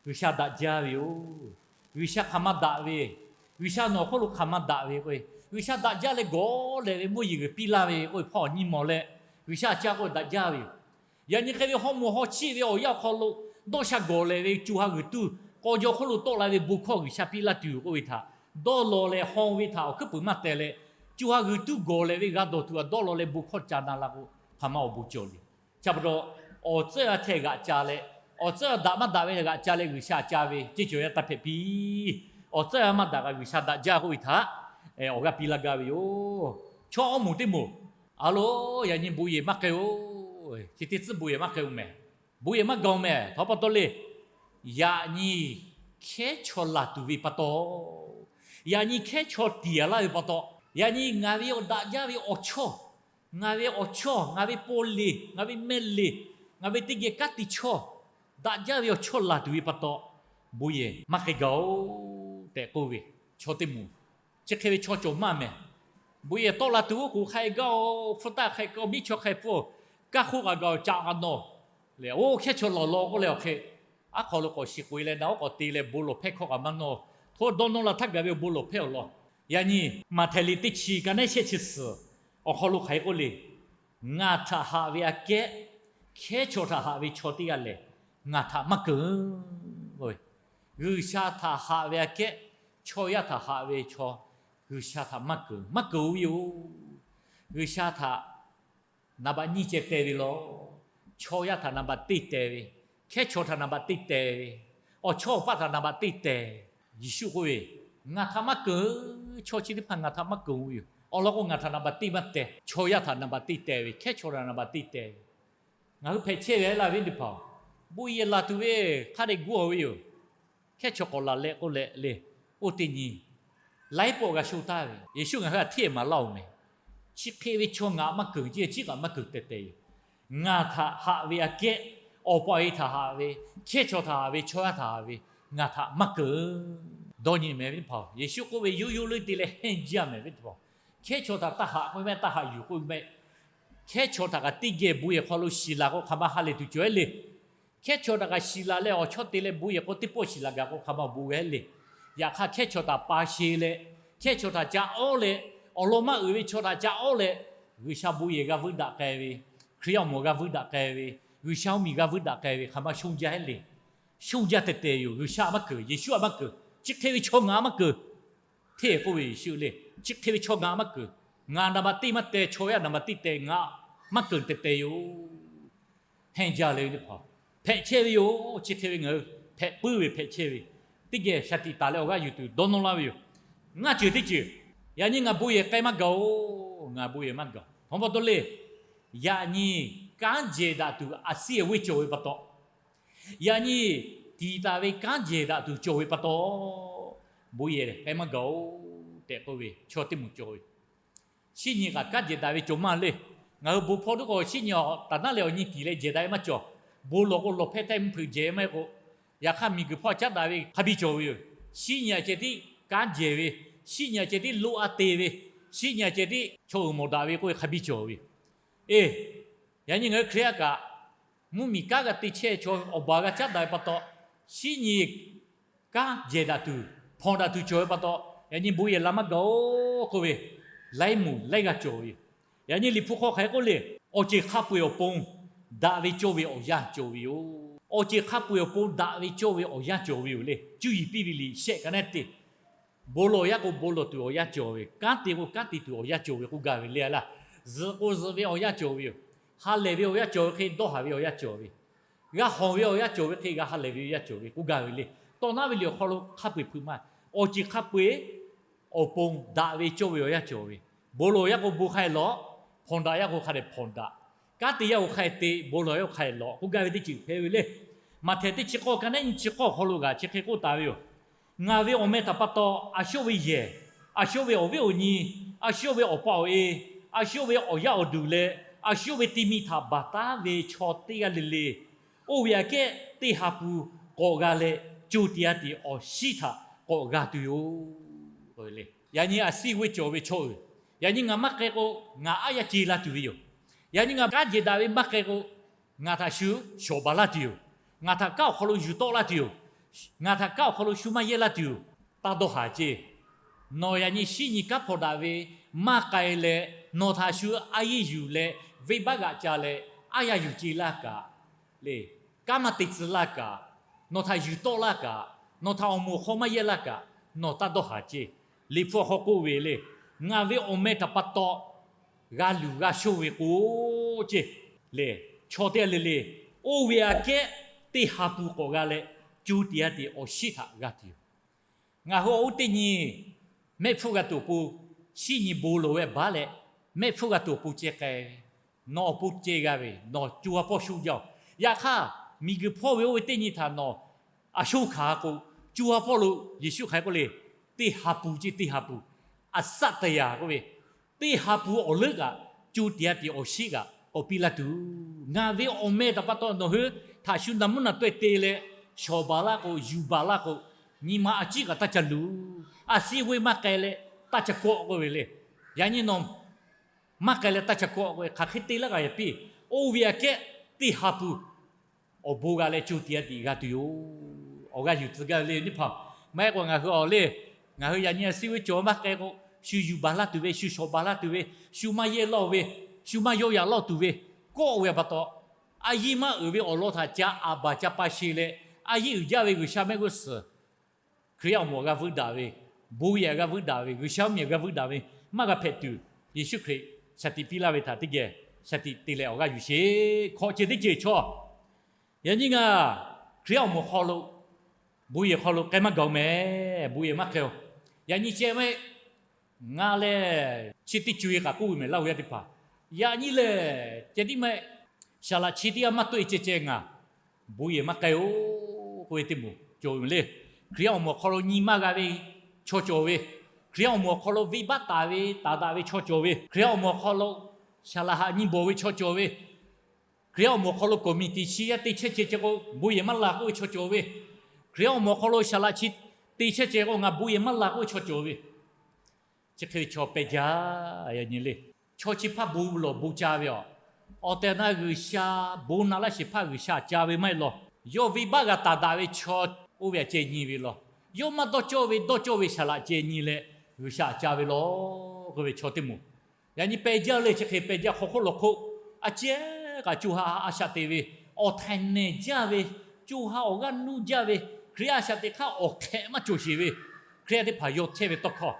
G'uiˬsha daꞈ jaˇ ve yoˬ. G'uiˬsha hk'aˬ ma daꞈ ve, G'uiˬsha nawˬ hk'oˆ lo hk'aˬ ma daꞈ ve k'o, G'uiˬsha daꞈ jaˇ leh gawˬ leh ve mvuhˇ yeˬ g'uiˬ piˇ laˇ ve k'oˆ ve hpawˇ nyi mawˬ leh, G'uiˬsha ca k'o daꞈ jaˇ ve yoˬ. Yaꞈ nyi hk'e ve haw moˍ haw chiˆ ve awˬ yanˇ awˬ hk'aw lo dawˇ sha gawˬ lehˬ ve co ha g'uiˬ tuˇ k'aw jaw hk'oˆ lo tawˆ la ve bon hkawˇ G'uiˬsha piˇ laˇ tuˬ yoˬ k'oˆ ve htaꞈ dawˇ law leh haw ve htaꞈ awˬ hkuiˉ puiˍ maˇ teh leh, co ha g'uiˬ tuˇ gawˬ lehˬ ve g'a dawˬ tuˬ a dawˇ law leh bon hkawˇ ca na la k'o, hk'aˬ ma awˬ bon cawˬ le. Chi pa taw, awˬ tcuhˉ a hteh g'aꞈ ca leh, awˬ tcuhˉ a daꞈ maˇ daꞈ ve g'aꞈ ca leh G'uiˬsha ca ve ceˇ cawˬ yaˇ taˇ hpehꞈ piˇ. Awˬ tcuhˉ a maˇ daꞈ kaꞈ G'uiˬsha daꞈ jaˇ k'oˆ ve htaꞈ awˬ g'aˇ piˇ laˇ gaˇ ve yoˬ. Chaw awˉ moˍ teˇ moˍ, a lo, yaꞈ nyi bon yehˬ maˇ k'ai-oˬ. Chi teˇ tcuhˉ bon yehˬ maˇ k'ai-oˬ mehˍ. Bon yehˬ maˇ gaˬ-oˬ mehˍ. Htaꞈ pa taw le, yaꞈ nyi hkehˉ chaw laˬ tuˬ ve pa taw, yaꞈ nyi hkehˉ chaw tiˍ a laˇ ve pa taw, yaꞈ nyi ngaˬ ve awˬ daꞈ jaˇ ve awˬ chawˇ, ngaˬ ve awˬ chawˇ, ngaˬ ve paw leˬ, ngaˬ ve mehˆ leˬ, ngaˬ ve teˇ geh kanˉ te chawˇ, daꞈ jaˇ ve awˬ chawˇ laˬ tuˬ ve pa taw, bon yehˬ maˇ k'ai gaˬ-oˬ tehꞈ k'oˆ ve chaw teˇ moˍ, chi hk'e ve chaw cawˬ maˇ mehˍ. Bon yehˬ tawˆ la tuˬ oˉ k'oˍ hk'a-e gaˇ-oˬ, hpu taˆ hk'a-e k'o, miˉ chaw hk'a-e pfuhˇ, kaˇ hk'oˆ kaꞈ gaˬ-oˬ, caꞈ kaꞈ nawˬ lehˬ, oˇ hkehˉ chaw lawˬ law k'oˆ leh awˬ hk'e, aˉ hk'aw lo k'awꞈ shiˍ k'oꞈ-e leh na oˉ k'awꞈ te leh bon lawˬ hpehˇ hkawˇ kaꞈ maˇ nawˇ. Hto dawˇ nawˇ la htaˇ gaˬ ve awˬ bon lawˬ hpehˇ awˬ lawn. Yaꞈ nyi Maꞈhtehˍ liꞈ teˇ chi ka neˉ shehˆ chi suhˍ awˬ hk'aw lo hk'aˬ hk'e k'oˆ le, Ngaˬ htaꞈ haꞈ ve aꞈ kehˉ hkehˉ chaw htaꞈ haꞈ ve chaw teˇ g'aˇ lehˬ, ngaˬ htaꞈ maˇ keunˍ. G'uiˬsha htaꞈ haꞈ ve aꞈ kehˉ chaw yaˇ htaꞈ haꞈ ve chaw, G'uiˬsha htaꞈ maˇ keunˍ, maˇ keunˍ-oˬ ve yoˬ. G'uiˬsha htaꞈ naˍ baꞈ nyiˇ ceh teh ve lawˬ. Chaw yaˇ htaꞈ naˍ baꞈ teˇ teh ve, hkehˉ chaw htaꞈ naˍ baꞈ teˇ teh ve, awˬ chawˇ awˬ paˆ htaꞈ naˍ baꞈ teˇ teh. Yeˍsuˆ k'oˆ ve, Ngaˬ htaꞈ maˇ keunˍ. Chaw chi teˇ hpaˍ ngaˬ htaꞈ maˇ keunˍ ve yoˬ. Awˬ lawn k'o, ngaˬ htaꞈ naˍ baꞈ teˇ maˇ teh. Chaw yaˇ htaꞈ naˍ baꞈ teˇ teh ve, hkehˉ chaw htaꞈ naˍ baꞈ teˇ teh ve. Ngaˬ hui hpehꞈ chehˇ ve laˇ ve teˇ hpaˍ, bon yehˬ laˬ tuˬ ve hk'a dehꞈ gu-a ve yoˬ. Hkehˉ chaw k'awꞈ laˬ leh k'oˆ leh le, oˇ teˇ nyi laiˉ pawˆ g'a sho taˍ ve, Yeˍsuˆ ngaˬ hui htaꞈ hteˇ maˍ laˇ-oˬ mehˍ. Chi hk'e ve chaw ngaˬ maˇ keunˍ, chi ciˉ kaꞈ maˇ keunˍ tehˬ tehˬ yoˬ. Ngaˬ htaꞈ haꞈ ve aꞈ kehˉ, awˬ pa awˬ e htaꞈ haꞈ ve, hkehˉ chaw htaꞈ haꞈ ve, chaw yaˇ htaꞈ haꞈ ve, ngaˬ htaꞈ maˇ keunˍ. Dawˇ nyi mehˍ ve teˇ hpaˍ, Yeˍsuˆ k'oˆ ve yoˇ yoˇ leuˉ te leh hehnˇ jaˇ mehˍ ve teˇ hpaˍ, hkehˉ chaw htaꞈ taˇ haꞈ k'oˆ ve mehˆ, taˇ haꞈ yuˬ k'oˆ ve mehˆ. Hkehˉ chaw htaꞈ kaꞈ teˇ geh bon yehˬ hk'aw lo shiˍ laˬ k'o, hk'aˬ ma ha lehˬ tuˬ cawˬ-e le. Hkehˉ chaw htaꞈ kaꞈ shiˍ laˬ leh awˬ chawˇ te leh bon yehˬ k'o teˇ pawˆ shiˍ laˬ gaˬ k'o, hk'aˬ ma awˬ bon g'a le. Yaꞈ hk'aˇ, hkehˉ chaw htaꞈ pa sheˍ leh, hkehˉ chaw htaꞈ ca awˉ leh, awˬ lawn maˇ uiˍ ve chaw htaꞈ ca awˉ leh, G'uiˬsha bon yehˬ g'a vuiˇ daꞈ k'ai ve, Hkriꞈ yaˇ awˬ moˍ g'a vuiˇ daꞈ k'ai ve, G'uiˬsha mvuhˇmiˬ g'a vuiˇ daꞈ k'ai ve, hk'aˬ ma shonˇ jaˇ-e le. Shonˇ jaˇ tehˬ tehˬ yoˬ. G'uiˬsha maˇ keunˍ, Yeˍsuˆ maˇ keunˍ, chi hk'e ve chaw ngaˬ maˇ keunˍ. Hteˇ k'oˆ ve Yeˍsuˆ le, chi hk'e ve chaw ngaˬ maˇ keunˍ. Ngaˬ naˍ baꞈ teˇ maˇ teh, chaw yaˇ naˍ baꞈ teˇ teh, ngaˬ maˇ keunˍ tehˬ tehˬ yoˬ. Hehnˇ jaˇ le ve teˇ hpaˍ, hpehꞈ chehˇ ve yoˬ. Chi hk'e ve ngaˬ hui hpehꞈ puiˉ ve hpehꞈ chehˇ ve, teˇ geh shaˍ tiꞈ taˍ leh awˬ g'aˇ yuˬ tuˬ dawˇ nawˇ laˇ ve yoˬ. Ngaˇ ceuˬ teˇ ceuˬ, yaꞈ nyi ngaˬ bon yehˬ k'ai maˇ gaˬ-oˬ. Ngaˬ bon yehˬ maˇ gaˬ. Htaꞈ pa taw le, yaꞈ nyi kanˉ jehˬ daꞈ tuˬ a siˉ awˬ g'euˆ cawˬ ve pa taw, yaꞈ nyi tiˍ taˍ ve kanˉ jehˬ daꞈ tuˬ cawˬ ve pa taw, bon yehˬ k'ai maˇ gaˬ-oˬ tehꞈ k'oˆ ve chaw teˇ moˍ cawˬ ve. Shinˉ nyi kaꞈ kanˉ jehˬ daꞈ ve cawˬ maˇ le. Ngaˬ hui bon hpawˇ tuˉ k'o, shinˉ nyi taˍ naˉ leh awˬ nyi tiˍ leh jehˬ daꞈ ve maˇ cawˬ. Bon lawˬ k'o, lawˬ hpehˇ htaˇ mvuhˇ hpeuꞈ jehˬ maˇ heˆ k'o, yaꞈ hk'aˇ miˬguiˬ hpawˇ caˉ daꞈ ve hk'a biˇ cawˬ ve yoˬ. Shinˉ nyi aꞈ ceh tiˉ kanˉ jehˬ ve, shinˉ nyi aꞈ ceh tiˉ loˇ a te ve, shinˉ nyi aꞈ ceh tiˉ chaw uiˍ mawˬ daꞈ ve k'oˆ ve hk'a biˇ cawˬ ve yoˬ. Eˬ, yaꞈ nyi ngaˬ hui Hkriꞈ yaˇ kaꞈ, mvuhˇmiˬ kanˉ g'a te chehˇ chaw awˬ baˬ g'a caˉ daꞈ ve pa taw, shinˉ nyi kanˉ jehˬ daꞈ tuˬ, hpawnˬ daꞈ tuˬ cawˬ ve pa taw, yaꞈ nyi bon yehˬ la maˇ gaˬ-oˬ k'oˆ ve, laiˉ moˍ laiˉ g'aˇ cawˬ ve yoˬ. Yaꞈ nyi Liꞈ hpu hk'aw hk'aˬ hk'e k'oˆ le, awˬ ceuˬ hk'a peu-eˬ awˬ pon daꞈ ve cawˇ ve awˬ yanˇ cawˬ ve yoˬ. Awˬ ceuˬ hk'a peu-eˬ awˬ pon daꞈ ve cawˇ ve awˬ yanˇ cawˬ ve yoˬ le. Cuˇ yiˍ piˇ ve liꞈ shehˆ ka neˉ te, bon lawˬ yaˇ k'o bon lawˬ tuˬ awˬ yanˇ cawˬ ve, kanˉ te k'o kanˉ te tuˬ awˬ yanˇ cawˬ ve k'oˆ gaˇ ve le a laˇ. Zuhꞈ k'o zuhꞈ ve awˬ yanˇ cawˬ ve yoˬ. Ha lehˬ ve awˬ yanˇ cawˬ ve hk'e dawˇ haˍ ve awˬ yanˇ cawˬ ve, g'a hawˬ ve awˬ yanˇ cawˬ ve hk'e g'a ha lehˬ ve awˬ yanˇ cawˬ ve k'oˆ gaˇ ve le. Tawˇ naˉ ve liꞈ awˬ hk'aw lo hk'a peu-eˬ hpeuꞈ maˇ, awˬ ceuˬ hk'a peu-eˬ awˬ pon daꞈ ve cawˇ ve awˬ yanˇ cawˬ ve, bon lawˬ yaˇ k'o bon hk'a-e lawˬ, hpawnˬ daꞈ yaˇ k'o hk'a dehꞈ hpawnˬ daꞈ, kanˉ te yaˇ k'o hk'a-e te, bon lawˬ yaˇ k'o hk'a-e lawˬ k'oˆ gaˇ ve teˇ ceuˬ hpehꞈ ve le. Maꞈhtehˍ teˇ chi k'awˇ ka neˉ nyiˇ chi k'awˇ awˬ hk'aw lo g'aꞈ chi hk'e k'oˆ taˍ ve yoˬ. Ngaˬ ve awˬ meh htaꞈ pa taw a shu ve yehˬ, a shu ve awˬ viˉ awˬ nyi, a shu ve awˬ pa awˬ e, a shu ve awˬ yaˇ awˬ duˬ leh, a shu ve ti mi htaꞈ baˬ taˉ ve chaw teˇ g'aˇ le le, oˇ ve aꞈ kehˉ teˇ ha pun k'awꞈ g'a leh, co tiꞈ ha tiꞈ awˬ shiˉ htaꞈ k'awꞈ g'a tuˬ yoˬ. Yaꞈ nyi a siˉ g'euˆ cawˬ ve chaw uiˍ, yaꞈ nyi ngaˬ maˇ k'ai k'o, ngaˬ aˉ yaˇ ce la tuˬ ve yoˬ. Yaꞈ nyi ngaˬ kanˉ jehˬ daꞈ ve maˇ k'ai k'o, ngaˬ htaꞈ shu shawˍ baˬ laˇ tuˬ yoˬ. Ngaˬ htaꞈ kanˉ awˬ hk'aw lo yuˬ tawˆ laˇ tuˬ yoˬ. Ngaˬ htaꞈ kanˉ awˬ hk'aw lo shu maˇ yehˇ laˇ tuˬ yoˬ. Taˇ dawˇ haˍ ceˇ. Nawˬ yaꞈ nyi shinˉ nyi kanˉ hpawnˬ daꞈ ve maˇ k'ai leh, nawˬ htaꞈ shu a yeˇ yuˬ leh venˇbaˆ g'aꞈ ca leh, aˉ yaˇ yuˬ ce laˇ kaꞈ le, kanˉ maˇ te tcuh laˇ kaꞈ, nawˬ htaꞈ yuˬ tawˆ laˇ kaꞈ, nawˬ htaꞈ awˬ moˍ awˬ hk'aw maˇ yehˇ laˇ kaꞈ, nawˬ taˇ dawˇ haˍ ceˇ. Liꞈ hpu awˬ hk'aw k'oˆ ve le, Ngaˬ ve awˬ meh htaꞈ pa taw g'a luˬ g'a shoˇ ve k'o ceˇ le, chaw teˇ g'aˇ le le, oˇ ve aꞈ kehˉ teˇ ha pun k'awꞈ g'a leh, co tiꞈ ha tiꞈ awˬ shiˉ htaꞈ g'a tuˬ yoˬ. Ngaˬ hui awˬ g'uˇ teˇ nyi mehˆ hpfuhˇ g'a tuˬ awˬ pon, shiˉ nyi bon loˍ ve baˉ leh, mehˆ hpfuhˇ g'a tuˬ awˬ pon ceh k'ai, nawˬ awˬ pon ceh g'a ve, nawˬ co ha hpawˇ shu jaˇ-oˬ. Yaꞈ hk'aˇ, miˬguiˬ hpawˇ ve oˇ ve teˇ nyi htaꞈ nawˬ a sho hkanˍ k'o, co ha hpawˇ lo Yeˍsuˆ hk'aˬ hk'e k'oˆ le, teˇ ha pun ceˇ teˇ ha pun, a saˆ taˍ yaˍ k'oˆ ve, teˇ ha pun awˬ leuˉ kaꞈ, co tiꞈ ha tiꞈ awˬ shiˉ kaꞈ k'awꞈ piˇ laˇ tuˬ, ngaˬ ve awˬ meh htaꞈ pa taw nawˬ hui htaꞈ shu naˬ mvuhˇ naˬ taweh te leh, shawˍ baˬ laˇ k'o, yuˬ baˬ laˇ k'o, nyi ma a ciˉ kaꞈ taˇ ca luˬ, a siˉ g'oˇ maˇ k'ai leh taˇ ca kawˆ k'oˆ ve le. Yaꞈ nyi nawˬ maˇ k'ai leh taˇ ca kawˆ k'oˆ ve, hk'aˬ hk'e te laˇ g'a yaꞈ piˇ. Oˇ ve aꞈ kehˉ teˇ ha pun awˬ bon g'a leh co tiꞈ ha tiꞈ g'a tuˬ yoˬ. Awˬ g'aˇ yuˬ tcuh gaˇ ve le teˇ hpaˍ. Maˇ heˆ k'o ngaˬ hui awˬ le, ngaˬ hui yaꞈ nyi a siˉ g'oˇ cawˬ maˇ k'ai k'o, shu yuˬ baˬ laˇ tuˬ ve, shu shawˍ baˬ laˇ tuˬ ve, shu maˇ yehˇ lawˇ ve, shu maˇ yawˇ yaꞈ lawˇ tuˬ ve, kawˆ ve pa taw, a yiˇ maˇ uiˍ ve awˬ lawn htaꞈ ca aˍ baˬ ca pa sheˍ leh, a yiˇ uiˍ jaˇ ve G'uiˬsha mehˆ g'uˇ suhˍ Hkriꞈ yaˇ awˬ moˍ g'a vuiˇ daꞈ ve, bon yehˬ g'a vuiˇ daꞈ ve, G'uiˬsha mvuhˇmiˬ g'a vuiˇ daꞈ ve, maˇ g'a hpehꞈ tuˬ, Yeˍsuˆ Hkriꞈ shaˍ tiꞈ piˇ laˇ ve htaꞈ teˇ geh shaˍ tiꞈ te leh awˬ g'aˇ yuˬ sheˍ. Hkawꞈ ceuˬ teˇ ceuˬ chaw, yaꞈ nyi ngaˬ Hkriꞈ yaˇ awˬ moˍ hk'aw lo, bon yehˬ hk'aw lo k'ai maˇ gaˬ-oˬ mehˍ. Bon yehˬ maˇ k'ai-oˬ. Yaꞈ nyi ceh maˇ heˆ. Ngaˬ lehˬ chi teˇ co-e kaꞈ k'oˆ ve mehˍ laˇ hui yaˇ teˇ hpaˍ. Yaꞈ nyi lehˬ ceh tiˉ maˇ heˆ. Saˍ laꞈ chi teˇ g'aˇ maˇ tawˆ-e ceh ceh ngaˬ bon yehˬ maˇ k'ai-oˬ k'oˆ ve teˇ moˍ cawˬ ve le. Hkriꞈ yaˇ awˬ moˍ awˬ hk'aw lo nyi maˇ g'a ve chaw cawˬ ve, Hkriꞈ yaˇ awˬ moˍ awˬ hk'aw lo venˇbaˆ taˍ ve taˍ daꞈ ve chaw cawˬ ve, Hkriꞈ yaˇ awˬ moˍ awˬ hk'aw lo saˍ laꞈ haꞈ nyi bawˬ ve chaw cawˬ ve, Hkriꞈ yaˇ awˬ moˍ awˬ hk'aw lo committee chi yaˇ te chehˇ ceh ceh k'o bon yehˬ maˇ laˬ k'oˆ ve chaw cawˬ ve, Hkriꞈ yaˇ awˬ moˍ awˬ hk'aw lo saˍ laꞈ chi te chehˇ ceh k'o ngaˬ bon yehˬ maˇ laˬ k'oˆ ve chaw cawˬ ve, chi hk'e ve chaw pehˬ jaˇ. Yaꞈ nyi le, chaw chi hpaˇ bon lawˬ bon ca ve aˬ. Awˬ tehˬ awˬ na G'uiˬsha bon naꞈ laˇ shehˍ hpaˇ G'uiˬsha caˇ ve maˇ heˆ lawˬ. Yawˇ venˇbaˆ g'a taˍ daꞈ ve chaw oˇ ve aꞈ ceh nyi ve lawˬ. Yawˇ maˇ dawˇ cawˇ ve dawˇ cawˇ ve saˍ laꞈ ceh nyi leh G'uiˬsha caˇ ve lawˬ k'oˆ ve chaw teˇ moˍ. Yaꞈ nyi pehˬ jaˇ le, chi hk'e pehˬ jaˇ hk'aw hk'oˆ lawˬ hk'oˆ a cehˉ kaꞈ co ha a shaꞈ teꞈ ve, awˬ htaiˍ nehˬ jaˇ ve, co ha awˬ g'aˇ nuˇ jaˇ ve, Hkriꞈ yaˇ a shaꞈ teꞈ hk'aˇ awˬ hk'ehꞈ maˇ cawˬ sheˍ ve, Hkriꞈ yaˇ teˇ hpaˍ yawˇ chehˇ ve tawˇ hkawˇ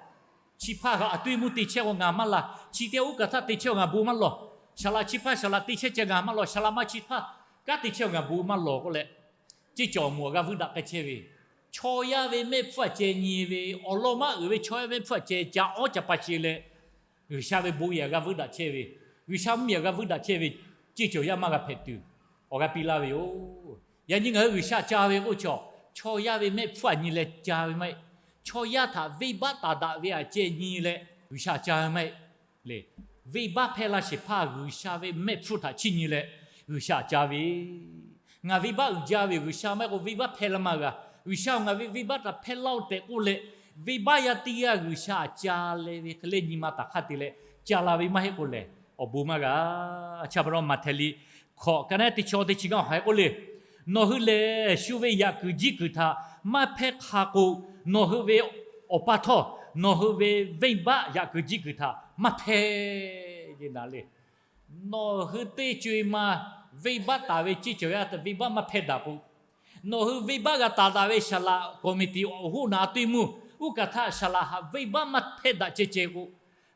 chi hpaˇ g'a a tuˇ mvuhˇ te chehˇ k'o ngaˬ maˇ laˬ, chi teˇ g'aˇ uˉ kaˬ htaˇ te chehˇ k'o ngaˬ bon maˇ lawˬ, saˍ laꞈ chi hpaˇ saˍ laꞈ te chehˇ ceh ngaˬ maˇ lawˬ, saˍ laꞈ ma chi hpaˇ kanˉ te chehˇ k'o ngaˬ bon maˇ lawˬ k'oˆ leh, ceˇ cawˬ awˬ moˍ awˬ g'aˇ vuiˇ daꞈ k'ai chehˇ ve, chaw yaˇ ve mehˆ hpfuhˇ aꞈ ceh nyi ve, awˬ lawn maˇ uiˍ ve chaw yaˇ mehˆ hpfuhˇ aꞈ ceh ca awˉ ca pa sheˍ leh, G'uiˬsha ve bon yehˬ g'a vuiˇ daꞈ chehˇ ve, G'uiˬsha mvuhˇmiˬ g'a vuiˇ daꞈ chehˇ ve, ceˇ cawˬ yaˇ maˇ g'a hpehꞈ tuˬ, awˬ g'aˇ piˇ laˇ ve yoˬ. Yaꞈ nyi ngaˬ hui G'uiˬsha caˇ ve k'oˆ chaw, chaw yaˇ ve mehˆ hpfuhˇ aꞈ nyi leh caˇ ve maˇ heˆ. Chaw yaˇ htaꞈ venˇbaˆ taˍ daꞈ ve aꞈ ceh nyi leh G'uiˬsha caˇ ve maˇ heˆ. Le, venˇbaˆ hpehˇ laˇ shehˍ hpaˇ G'uiˬsha ve mehˆ hpfuhˇ htaꞈ chiˇ nyi leh G'uiˬsha caˇ ve, ngaˬ venˇbaˆ uiˍ jaˇ ve G'uiˬsha maˇ heˆ k'o venˇbaˆ hpehˇ laˇ maˇ g'a. G'uiˬsha-oˬ, ngaˬ ve venˇbaˆ htaꞈ hpehˇ laˇ-oˆ tehꞈ k'oˆ leh, venˇbaˆ yaˇ teˇ g'aˇ G'uiˬsha aꞈ ca leh ve hk'e le nyi ma taˍ hk'aˇ te leh ca la ve maˇ heˆ k'o lehˬ, awˬ bon maˇ g'a. Chi pa taw Maꞈhtehˍ liꞈ hkawꞈ ka naˉ teˇ chi teˇ chi gaˇ hk'aˬ hk'e k'oˆ le, Nawˬ hui lehˬ shu ve yaꞈ kuiˬ jiˇ kuiˬ htaꞈ maˇ hpehˇ hk'a k'o, nawˬ hui ve Awˬ pa htawˇ nawˬ hui ve venˇbaˆ yaꞈ kuiˬ jiˇ kuiˬ htaꞈ maˇ hpehˇ le. Nawˬ hui teˇ co-e ma venˇbaˆ taˍ ve ceˇ cawˬ yaˇ venˇbaˆ maˇ hpehˇ daꞈ k'o, nawˬ hui venˇbaˆ g'a taˍ daꞈ ve saˍ laꞈ committee awˬ hoˉ naˍ tuˇ mvuhˇ uˉ kaˬ htaˇ saˍ laꞈ haꞈ venˇbaˆ maˇ hpehˇ daꞈ ceh ceh k'o,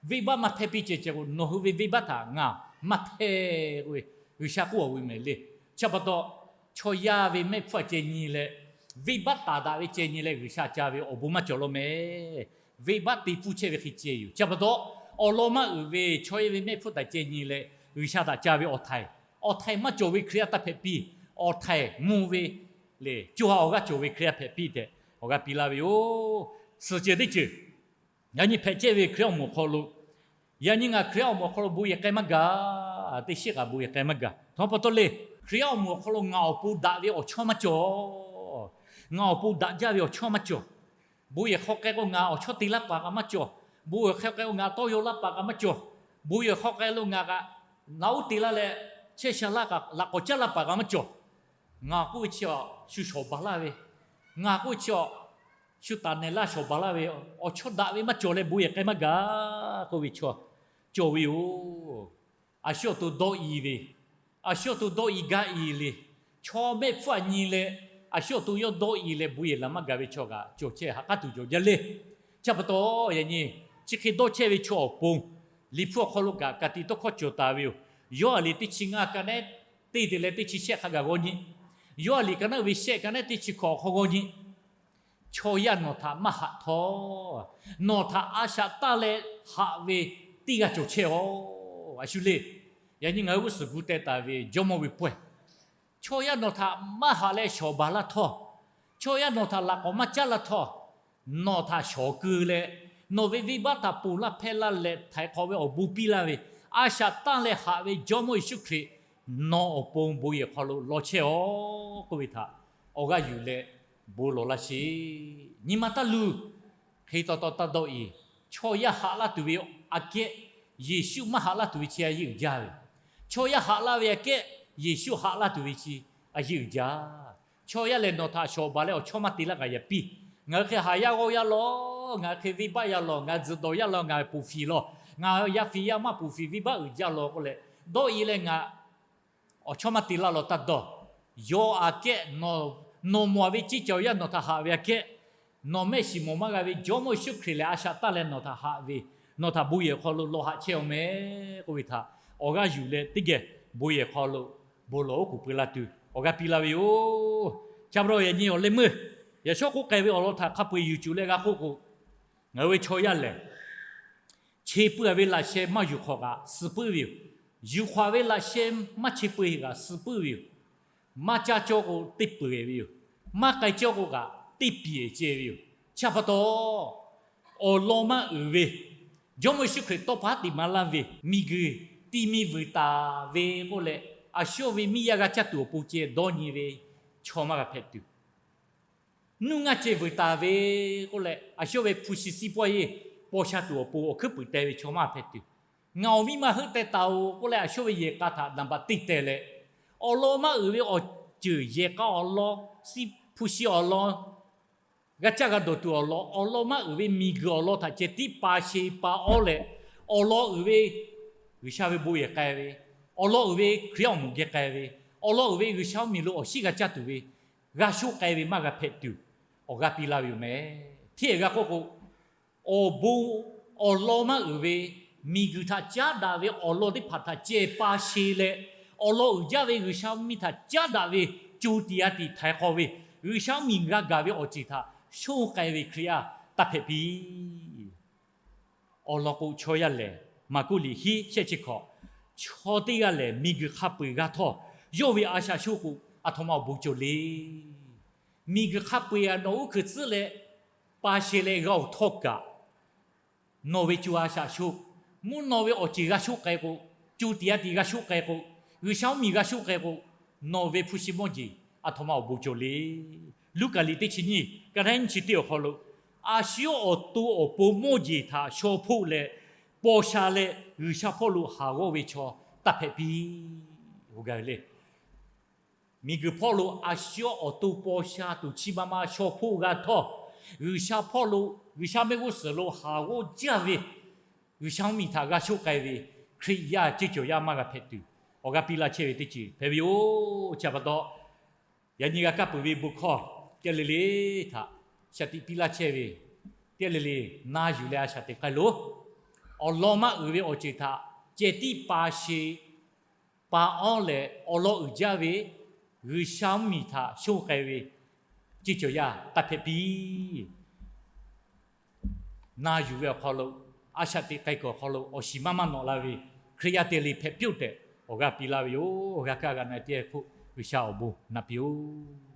venˇbaˆ maˇ hpehˇ piˇ ceh ceh k'o, nawˬ hui ve venˇbaˆ htaꞈ ngaˬ maˇ hpehˇ k'oˆ ve, G'uiˬsha k'oˆ a ve mehˍ le. Chi pa taw, chaw yaˇ ve mehˆ hpfuhˇ aꞈ ceh nyi leh, venˇbaˆ taˍ daꞈ ve ceh nyi leh G'uiˬsha ca ve awˬ bon maˇ cawˬ law mehˍ. Venˇbaˆ te pfuhˇ chehˇ ve hk'e ceh yoˬ. Chi pa taw, awˬ lawn maˇ uiˍ ve chaw yaˇ ve mehˆ hpfuhˇ htaꞈ ceh nyi leh G'uiˬsha htaꞈ ca ve awˬ htaiˍ, awˬ htaiˍ maˇ cawˬ ve Hkriꞈ yaˇ taˇ hpehꞈ piˇ. Awˬ htaiˍ mvuh ve le, co ha awˬ g'aˇ cawˬ ve Hkriꞈ yaˇ hpehꞈ piˇ tehꞈ awˬ g'aˇ piˇ laˇ ve yoˬ. Suhˍ ceuˬ teˇ ceuˬ, yaꞈ nyi hpehꞈ chehˇ ve Hkriꞈ awˬ moˍ awˬ hk'aw lo, yaꞈ nyi ngaˬ Hkriꞈ awˬ moˍ awˬ hk'aw lo bon yehˬ k'ai maˇ gaˬ, teˇ shiˉ kaꞈ bon yehˬ k'ai maˇ gaˬ. Htaꞈ pa taw le, Hkriꞈ awˬ moˍ awˬ hk'aw lo ngaˬ awˬ pon daꞈ ve awˬ chawˇ maˇ cawˬ. Ngaˬ awˬ pon daꞈ jaˇ ve awˬ chawˇ maˇ cawˬ. Bon yehˬ hk'aw k'ai k'o ngaˬ awˬ chawˇ te laˇ paˍ kaꞈ maˇ cawˬ. Bon yehˬ hk'aw k'ai k'o ngaˬ tawˇ yaw laˇ paˍ kaꞈ maˇ cawˬ. Bon yehˬ hk'aw k'ai lo ngaˬ kaꞈ naꞈ uˉ te laˇ leh chehˇ sha laˇ kaꞈ laꞈ k'awꞈ caˉ laˇ paˍ kaꞈ maˇ cawˬ. Ngaˬ k'oˆ ve chi awˬ shu shawˍ baˬ laˇ ve, ngaˬ k'oˆ ve chi awˬ shu taˍ nehˬ laˇ shawˍ baˬ laˇ ve, awˬ chawˇ daꞈ ve maˇ cawˬ leh bon yehˬ k'ai maˇ gaˬ k'oˆ ve chaw cawˬ ve yoˬ. A shu awˬ to dawˇ i ve, a shu awˬ to dawˇ i gaˇ i le. Chaw mehˆ hpfuhˇ aꞈ nyi leh, a shu awˬ to yawˇ dawˇ i leh bon yehˬ laˬ maˇ gaˬ ve chaw kaꞈ cawˬ chehˇ haꞈ k'aˉ tuˬ cawˬ jaˇ le. Chi pa taw yaꞈ nyi chi hk'e dawˇ chehˇ ve chaw awˬ pon, Liꞈ hpu awˬ hk'aw lo kaꞈ ka tiꞈ tawˇ hkawˇ cawˬ taˍ ve yoˬ. Yawˇ aꞈ liꞈ teˇ chi ngaˇ ka naˉ teˇ te leh teˇ chi shehˆ hk'a gaˬ g'awˇ nyi. Yawˇ aꞈ liꞈ ka naˉ ve shehˆ ka naˉ teˇ chi hkawꞈ awˬ hk'aw g'awˇ nyi. Chaw yaˇ nawˬ htaꞈ maˇ haꞈ htawˇ, nawˬ htaꞈ a shaꞈ tanˇ leh haꞈ ve teˇ g'aˇ cawˬ chehˇ aˬ. A shu le. Yaꞈ nyi ngaˬ hui g'uˇ suhˍ gu teh taˍ ve Jawˇmawˇ ve pawehˇ, chaw yaˇ nawˬ htaꞈ maˇ haꞈ leh shawˍ baˬ laˇ htawˇ, chaw yaˇ nawˬ htaꞈ laꞈ k'awꞈ maˇ caˉ laˇ htawˇ, nawˬ htaꞈ shawˍ keu leh, nawˬ ve venˇbaˆ htaꞈ ponˬ laˇ hpehˇ laˇ leh htaiˍ hk'awꞈ ve awˬ bon piˇ laˇ ve, a shaꞈ tanˇ leh haꞈ ve Jawˇmawˇ Yeˍsuˆ Hkriꞈ nawˬ awˬ pon bon yehˬ hk'aw lo law chehˇ aˬ k'oˆ ve htaꞈ awˬ g'aˇ yuˬ leh bon lawˬ laˇ sheˍ. Nyi ma taˇ luˬ. Hk'e taw taw taˇ dawˇ i. Chaw yaˇ haꞈ laˇ tuˬ ve aꞈ kehˉ, Yeˍsuˆ maˇ haꞈ laˇ tuˬ ve chi a yeˇ uiˍ jaˇ ve. Chaw yaˇ haꞈ laˇ ve aꞈ kehˉ, Yeˍsuˆ haꞈ laˇ tuˬ ve chi a yeˇ uiˍ jaˇ. Chaw yaˇ lehˬ nawˬ htaꞈ shawˍ baˬ leh awˬ chawˇ maˇ te laˇ kaꞈ yaꞈ piˇ. Ngaˬ hui hk'e haˍ yaˇ g'awˇ yaˇ law, ngaˬ hui hk'e venˇbaˆ yaˇ law, ngaˬ hui tzuhˬ dawˬ yaˇ law, ngaˬ hui ponˬ fiˍ law, ngaˬ hui yaˇ fiˍ yaˇ maˇ ponˬ fiˍ venˇbaˆ uiˍ jaˇ law k'oˆ leh, dawˇ i leh ngaˬ awˬ chawˇ maˇ te laˇ law taˇ dawˇ. Yawˇ aꞈ kehˉ nawˬ mawˬ ve ceˇ cawˬ yaˇ nawˬ htaꞈ haꞈ ve aꞈ kehˉ, nawˬ mehˆ shiˍ mawˬ maˇ g'a ve Jawˇmawˇ Yeˍsuˆ Hkriꞈ lehˬ a shaꞈ tanˇ leh nawˬ htaꞈ haꞈ ve, nawˬ htaꞈ bon yehˬ hk'aw lo law haꞈ chehˇ aˬ meh k'oˆ ve htaꞈ awˬ g'aˇ yuˬ leh teˇ geh bon yehˬ hk'aw lo bon lawˬ oˉ k'oˍ pui la tuˬ awˬ g'aˇ piˇ laˇ ve yoˬ. Cha pa taw yaꞈ nyi awˬ leh meuˇ yaꞈ shawˉ k'oˆ k'ai ve awˬ lawn htaꞈ hk'a peu-eˬ yuˬ cuˬ leh g'a k'oˆ k'o, ngaˬ hui ve chaw yaˇ lehˬ che pui-a ve laꞈ sheh maˇ yuˬ hk'awꞈ kaꞈ suh puiˉ ve yoˬ. Yuˬ hk'awꞈ ve laꞈ sheh maˇ che pui-e kaꞈ suh puiˉ ve yoˬ. Maˇ caˇ cawˇ k'o teˇ peuˬ-e ve yoˬ. Maˇ k'ai cawˇ k'o kaꞈ teˇ piˍ-e ceh ve yoˬ. Chi pa taw, awˬ lawn maˇ uiˍ ve, Jawˇmawˇ Yeˍsuˆ Hkriꞈ tawˇ pa haˉ teꞈ maˍ laˇ ve miˬguiˬ ti mi vuiˬ taˍ ve k'oˆ leh, a shu ve miˇ yaˇ g'a caˇ tuˬ awˬ pon ceh dawˇ nyi ve chaw maˇ g'a hpehꞈ tuˬ, nuˇ ngaˇ ceh vuiˬ taˍ ve k'oˆ leh, a shu ve hpu shi siˉ pawehˇ paw sha tuˬ awˬ pon awˬ hkuiˉ puiˍ teh ve chaw maˇ hpehꞈ tuˬ, ngaˬ awˬ miˇ ma heuˆ teh taˍ-oˬ k'oˆ leh, a shu ve yehˬ k'a htaꞈ naˍ baꞈ teˇ teh leh, awˬ lawn maˇ uiˍ ve awˬ ceuˬ yehˬ k'a awˬ lawn, hpu shi awˬ lawn, g'a caˇ g'a dawˬ tuˬ awˬ lawn, awˬ lawn maˇ uiˍ ve miˬguiˬ awˬ lawn htaꞈ ceh tiˉ pa she pa awˉ leh, awˬ lawn uiˍ ve G'uiˬsha ve bon yehˬ k'ai ve, awˬ lawn uiˍ ve Hkriꞈ yaˇ awˬ moˍ geh k'ai ve, awˬ lawn uiˍ ve G'uiˬsha mvuhˇmiˬ lo awˬ shinˉ g'a caˇ tuˬ ve, g'a shoˆ k'ai ve maˇ g'a hpehꞈ tuˬ, awˬ g'aˇ piˇ laˇ ve yoˬ meh. Hteˇ g'a k'oˆ k'o, awˬ bon awˬ lawn maˇ uiˍ ve miˬguiˬ htaꞈ caˉ daꞈ ve awˬ lawn teˇ hpaˍ htaꞈ ceh pa she leh, awˬ lawn uiˍ jaˇ ve G'uiˬsha mvuhˇmiˬ htaꞈ caˉ daꞈ ve co tiꞈ a tiꞈ htaiˍ hk'awꞈ ve, G'uiˬsha mvuhˇmiˬ g'a gaˬ ve awˬ ceuˬ htaꞈ shoˆ k'ai ve Hkriꞈ yaˇ taˇ hpehꞈ piˇ. Awˬ lawn k'o, chaw yaˇ lehˬ, Maˍkuˆ liꞈ hiˉ shehˆ chi hkawꞈ, chaw teˇ g'aˇ lehˬ miˬguiˬ hk'a peu-eˬ g'a htawˇ, yawˇ ve a shaꞈ shoˆ k'o, aˬ htoꞈ ma awˬ bon cawˬ le. Miˬguiˬ hk'a peu-eˬ a nawˬ uˉ hkuiꞈ tcuhˉ leh pa she leh g'a-oˬ htawˇ kaꞈ, nawˬ ve co a shaꞈ shoˆ, mvuhˇ naw ve awˬ ceuˬ g'a shoˆ k'ai k'o, co tiꞈ a tiꞈ g'a shoˆ k'ai k'o, G'uiˬsha mvuhˇmiˬ g'a shoˆ k'ai k'o, nawˬ ve hpu shi mawˇ jeˬ aˬ htoꞈ ma awˬ bon cawˬ le. Luˉkaꞈ liꞈ teˇ chi nyiˇ ka naˉ nyiˇ chi teˇ awˬ hk'aw lo, a shu awˬ to awˬ pon mawˇ jeˬ htaꞈ shaw hpoˆ leh, paw sha leh G'uiˬsha hpawˇ lo haˍ g'awˇ ve chaw taˇ hpehꞈ piˇ. Oˇ gaˬ le. Miˬguiˬ hpawˇ lo a shu awˬ to paw sha tuˬ chi ma ma shaw hpoˆ g'a htawˇ, G'uiˬsha hpawˇ lo, G'uiˬsha mehˆ g'uˇ suhˍ lo haˍ g'awˇ jaˇ ve G'uiˬsha mvuhˇmiˬ htaꞈ g'a shoˆ k'ai ve Hkriꞈ yaˇ ceˇ cawˬ yaˇ maˇ g'a hpehꞈ tuˬ, awˬ g'aˇ piˇ laˇ chehˇ ve teˇ ceuˬ hpehꞈ ve yoˬ. Chi pa taw, yaꞈ nyi g'a kaˇ peuˬ ve bon hkawˇ teˇ le le htaꞈ shaˍ tiꞈ piˇ laˇ chehˇ ve teˇ le le na yuˬ leh a shaꞈ teꞈ k'ai loˬ. Awˬ lawn maˇ uiˍ ve awˬ ceuˬ htaꞈ ceh tiˉ pa she pa awˉ leh, awˬ lawn uiˍ jaˇ ve G'uiˬsha mvuhˇmiˬ htaꞈ shoˆ k'ai ve ceˇ cawˬ yaˇ taˇ hpehꞈ piˇ. Na yuˬ ve awˬ hk'aw lo, a shaꞈ teꞈ k'ai kuiˬ awˬ hk'aw lo awˬ shiˍ maˇ maˇ nawꞈ la ve Hkriꞈ yaˇ teˇ le hpehꞈ piˇ-oˆ tehꞈ, awˬ g'aˇ piˇ laˇ ve yoˬ. Awˬ g'aˇ kaˇ g'a na teˇ hk'oˆ G'uiˬsha awˬ bon naꞈ piˇ-oˆ.